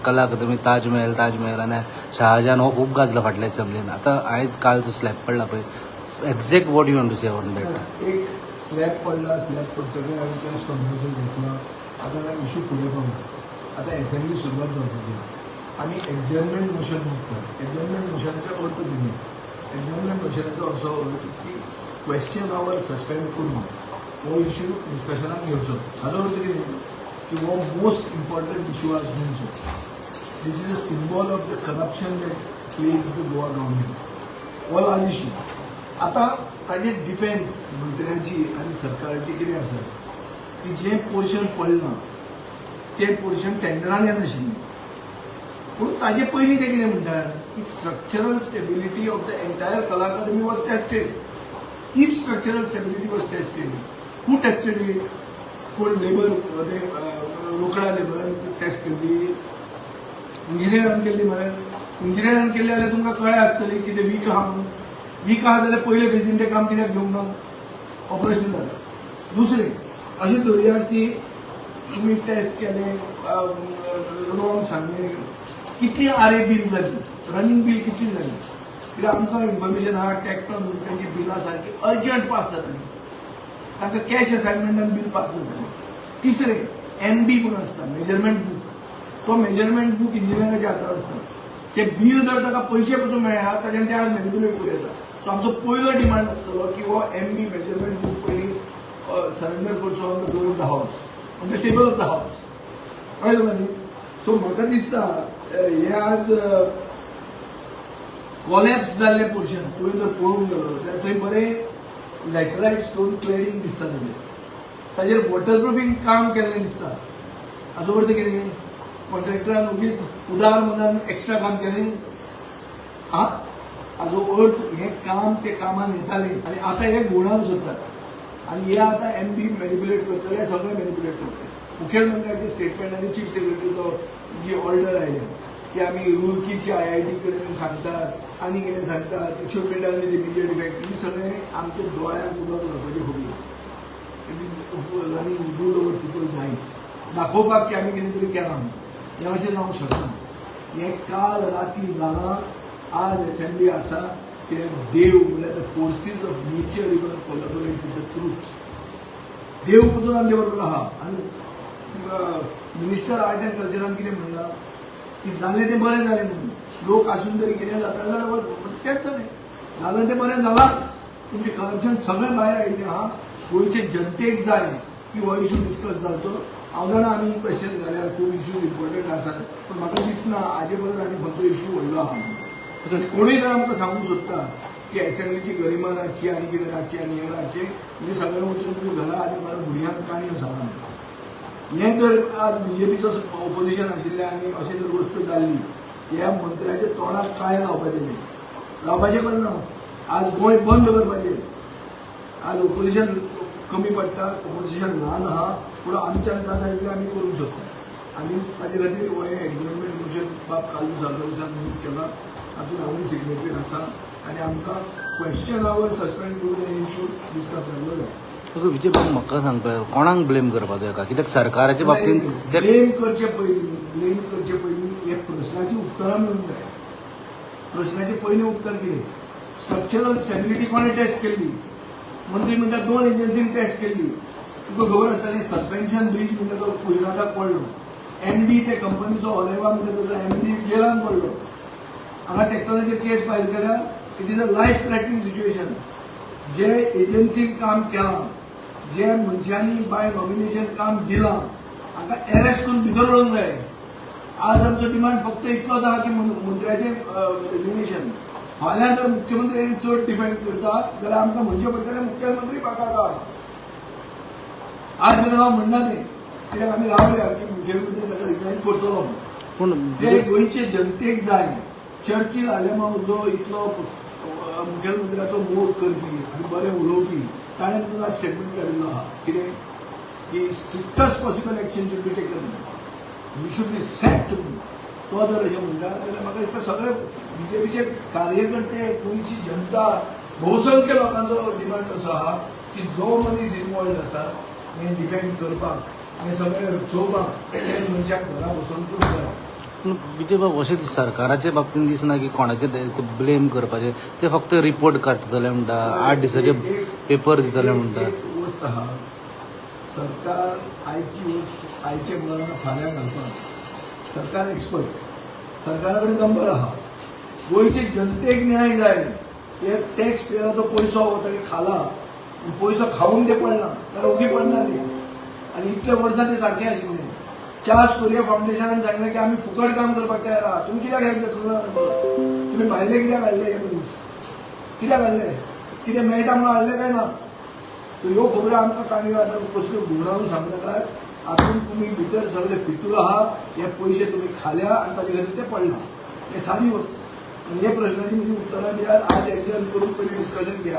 कला अकादमी ताजमहल ताजमहल आनी शहाजहान हो खूब गाजलो फाटल्या असेंब्लीन. आतां आयज काल जो स्लॅब पडला पळय, exact what you want to say on that? एक स्लॅब पडला, स्लॅब पडटकीर आमी त्या स्टॉमचेर घेतला. आतां इशू फुडें पावला. आतां एसेंब्ली सुरवात जावपाची. आमी एडजर्नमेंट मोशन मागतात. एडजर्नमेंट मोशनाचो अर्थ कितें? एडजर्नमेंट मोशनाचो असो अर्थ की क्वेश्चन our suspend करून हो इशू डिस्कशनाक घेवचो. हाजो अर्थ कितें की हो मोस्ट इम्पॉर्टंट इशू आज गोंयचो. This is a symbol of the corruption that plagues the Goa government. हो आज इशू. आतां ताजेर डिफेन्स मंत्र्याची आनी सरकाराची कितें आसा की जें पोर्शन पडलां तें पोर्शन टेंडरान येनाशिल्लें. पूण ताजे पयलीं ते कितें म्हणटात की structural stability of the entire Kala Akademi was tested. If structural stability was tested, who tested it? कोण लेबर रोकडा लेबरान टेस्ट केल्ली, इंजिनियरान केल्ली मरे? इंजिनियरान केल्ली जाल्यार तुमकां कळ्ळें आसतलें की ते वीक आहा म्हणून. वीक आहा जाल्यार पयले फेजीन तें काम कित्याक घेवंक ना? ऑपरेशन जाता. दुसरें अशें धरुया की तुमी टेस्ट केलें, रॉंग सांगलें, कितली आर ए बील जाली, रनिंग बील कितली जाली? कित्याक आमकां इन्फॉर्मेशन आहा टॅक्टॉन तांची बिलां सारकी अर्जंट पास जातली, तांकां कॅश असायनमेंटान बील पास जातलें. तिसरें एम बी म्हणून आसता मेजरमेंट बूक. तो मेजरमेंट बूक इंजिनियराच्या हातार आसता. ते बील जर ताका पयशे पसून मेळ्ळ्या ताच्यान ते आज मॅनिपुलेट करूं येता. सो आमचो पयलो डिमांड आसतलो की हो एम बी मेजरमेंट बूक पयलीं सरेंडर करचो on the floor of the house, on the table of the house. कळ्ळें तुका न्ही? सो म्हाका दिसता हे आज कोलॅप्स जाल्लें पोर्शन तुवें जर पळोवंक गेलो जाल्यार थंय बरें लॅटरायट स्टोन क्लॅडींग दिसता. ताजेर वॉटरप्रुफींग काम केल्लें दिसता. हाजो अर्थ कितें? कॉन्ट्रॅक्टरान ओगीच उदार मनान एक्स्ट्रा काम केलें. आं, हाजो अर्थ हें काम ते कामान येतालें आनी आतां हे घुंवडावंक सोदतात आनी हे आतां एम बी मॅनिपुलेट करतले, सगळें मॅनिपुलेट करतले. मुखेलमंत्र्याचे स्टेटमेंट आनी चीफ सेक्रेटरीचो जी ऑर्डर आयल्या की आमी रुरकीची IIT कडेन सांगतात आनी कितें सांगतात, it should be done with immediate effect. ही सगळें आमच्या दोळ्यांक उदक लावपाची खबर. It is running wool over people's eyes. दाखोवपाक की आमी कितें तरी केलां म्हणून. हें अशें जावंक शकना. हें काल राती जालां. आज एसेंब्ली आसा कित्याक देव म्हणल्यार the forces of nature even collaborate with the truth. देव पसून आमचे बरोबर आहा. आनी मिनिस्टर आर्ट अँड कल्चरान कितें म्हणलां की जालें तें बरें जालें म्हणून. लोक आसून तरी कितें जाता जाल्यार तेंच जालें, जालें तें बरें जालांच. तुमचें करप्शन सगळें भायर आयिल्लें आहा. गोंयचे जनतेक जाय की हो इशू डिस्कस जावचो. हांव जाणा आमी क्वेश्चन घाल्यार खूब इशू इम्पॉर्टंट आसात, पूण म्हाका दिसना हाजे परस आनी खंयचो इशू व्हडलो आहा. कोणूय जर आमकां सांगूंक सोदता की एसेंब्लीची गरिमा राखची आनी कितें राखचें आनी हें राखचें, म्हणजे सगळें वचून तुमी घरा आनी म्हाका भुरग्यांक काणयो सांगा. हें जर आज बीजेपीचो ओपोजिशन आशिल्लें आनी अशें जर वस्त जाल्ली, ह्या मंत्र्याच्या तोंडाक काळें लावपाचें न्ही, लावपाचें करना. आज गोंय बंद करपाचें. आज ओपोजिशन कमी पडटा, ओपोजिशन ल्हान आहा, पूण आमच्यान जाता इतलें आमी करूंक शकता. आनी ताजे खातीर हो हें एडजर्नमेंट मोशन बाब कालू सालगांवसान मूव केला. तातूंत हांवूय सिग्नेटरी आसा आनी आमकां क्वेश्चन our suspend करून हे इशू डिस्कस जाल्लो जाय. ओके विजय बाब, म्हाका सांगपा कोणाक ब्लेम करपाचो हेका? कित्याक सरकाराच्या बाबतींत ब्लेम करचे पयलीं हे प्रश्नाची उत्तरां मेळूंक जाय. प्रश्नाचें पयलें उत्तर कितें? स्ट्रक्चरल स्टेबिलिटी कोणें टेस्ट केल्ली? मंत्री म्हणटा 2 एजन्सीन टेस्ट केल्ली. तुका खबर आसतलें सस्पेन्शन ब्रीज म्हणटा तो गुजराताक पडलो. एम डी ते कंपनीचो ओरेवा म्हणटा ताचो एम डी जेलान पडलो. हांगा टॅक्टोनाचेर केस फायल केल्या. It is a life threatening situation. जे एजन्सीन काम केलां, जे मनशांनी बाय नॉमिनेशन काम दिलां, हांकां एरेस्ट करून भितर उडोवंक जाय. आज आमचो डिमांड फक्त इतलोच आहा की मंत्र्याचें रेजिग्नेशन. फाल्यां जर मुख्यमंत्री चड डिफेंड करता जाल्यार आमकां म्हणचें पडटलें मुख्यमंत्री बाकायदा. आज मेरेन हांव म्हणना तें, कित्याक आमी रावल्या की मुख्यमंत्री ताका रिजायन करतलो. पूण ते गोंयचे जनतेक जाय. चर्चील आलेमाव जो इतलो मुखेलमंत्र्याचो मोग करपी आनी बरें उलोवपी, ताणें तुका आज स्टेटमेंट काडिल्लो आहा कितें की strictest possible action should be taken, you should be sacked. तो जर अशें म्हणटा जाल्यार म्हाका दिसता सगळे बीजेपीचे कार्यकर्ते, गोंयची जनता, बहुसंख्य लोकांचो डिमांड असो आहा की जो मनीस इनवॉल्ड आसा हें डिफेंड करपाक, हें सगळें रचोवपाक, ते मनशाक घरा बसोवंकूच जाय. पूण विजय बाब, अशें सरकाराचे बाबतींत दिसना की कोणाचे ब्लेम करपाचें. ते फक्त रिपोर्ट काडटले म्हणटा, 8 दिसाचे पेपर दितले म्हणटा. एक वस्त आहा, सरकार आयची वस्त आयचे बरोबर फाल्यां घालपाक सरकार एक्सपर्ट, सरकारा कडेन नंबर आहा. गोंयचे जनतेक न्याय जाय. हे टॅक्स पेयराचो पयसो ताणें खाला आनी पयसो खावन ते पडना जाल्यार ओगी पडना ते. आनी इतले वर्सां ते सारके आशिल्ले. चार्ज कोरिया फावंडेशनान सांगलें की आमी फुकट काम करपाक तयार आहा, तुमी कित्याक घेतलो? तुमी भायले कित्याक हाडले? हे मनीस कित्याक हाडले? कितें मेळटा म्हणून हाडले काय ना? तर ह्यो खबरो आमकां काणयो आतां कसल्यो घुंवडावन सांगता काय? हातूंत तुमी भितर सगळे फितूर आहा. हे पयशे तुमी खाल्या आनी ताजे खातीर ते पडला. हे सादी वस्त आनी हे प्रश्नाची म्हजी उत्तरां दियात. आज एडजर्न करून पयलीं डिस्कशन घेया.